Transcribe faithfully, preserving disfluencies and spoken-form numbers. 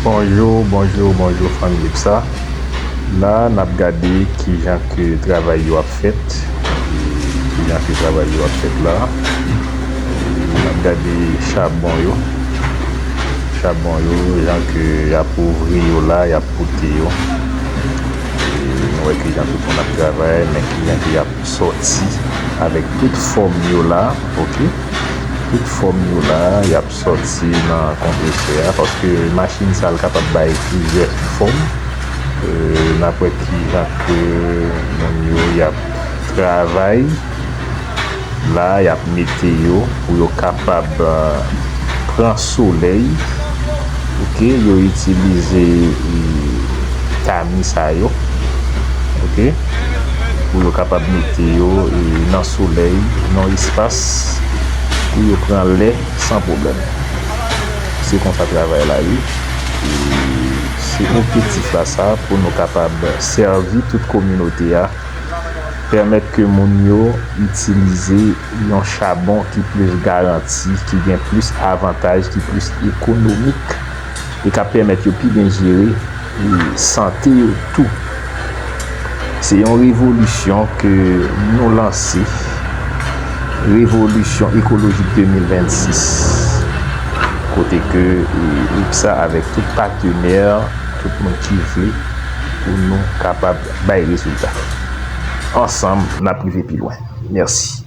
Bonjou, bonjou, bonjou fanmi Ipsa. La n ap gade kijan ke travay yo ap fèt. Kijan ke travay yo ap fèt la. N ap gade chabon yo. Chabon yo, jan ke y ap ouvri yo la, y ap pote yo. E nou wè kijan tout moun ap travay, men kijan ke y ap sòti avèk tout fòm yo la, oke? Tout fòm yo la, y ap sòti nan konpresè a, paske machin sa l kapab bay plizyè fòm. E n ap wè kijan ke moun yo y ap travay. La, y ap mete yo pou yo kapab, eh, pran solèy. Oke, yo itilize, eh, tami sa yo. Oke, pou yo kapab mete yo, eh, nan solèy, nan espas, pou yo pran lè san pwoblèm. Se konsa travay la ye. E se objektif la sa, pou nou kapab sèvi tout kominote a, pèmèt ke moun yo itilize yon chabon ki plis garanti, ki gen plis avantaj, ki plis ekonomik, e k ap pèmèt yo pi byen jere, e, sante yo tou. Se yon revolisyon ke nou lanse, Revolisyon Ekolojik de mil vennsis, kote ke, e, Ipsa avèk tout patenè, tout moun ki vle pou nou kapab bay rezilta. Ansanm, n ap rive pi lwen. Mèsi.